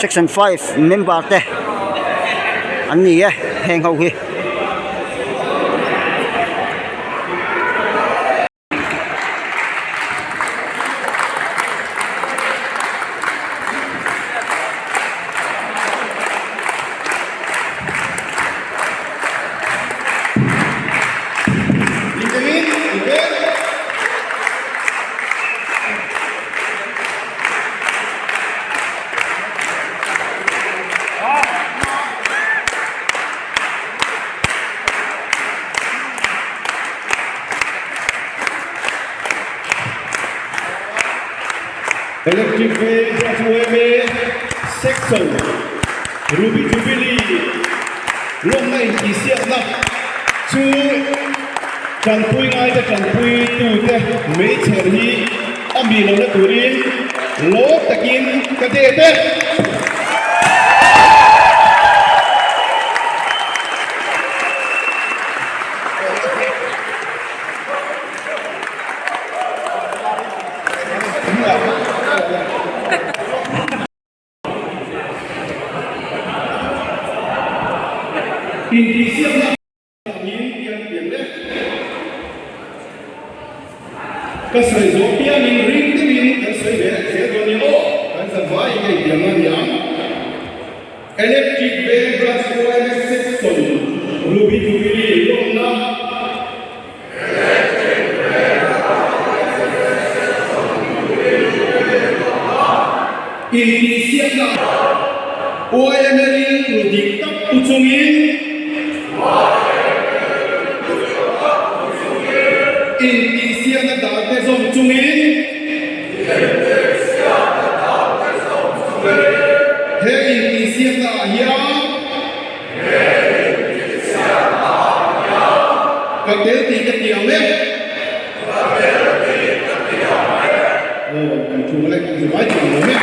Section 5 member te an ni e heng ho hi. Electric Veng Branch yma Section Ruby Jubilee lawmna intihsiakna chu tanpui ngaite tanpui tute meichher hi a mi lohna turin lawm takin ka det e. Intihsiakna angin pian pian leh ka sawi zawh piangin ring deuhin kan sawi ve zel dawn nia aw, kan zan vaiin ka intiamna a ni ang. Electric Veng Branch YMS Section Ruby Jubilee lawmna. Intihsiakna YML rilru dik tak pu chungin Intihsiakna dante zawm chungin He intihsiakna ah hian Ka tel tih ka ti ang e. Aw, kan thu le, kan zivai tih ang lo e.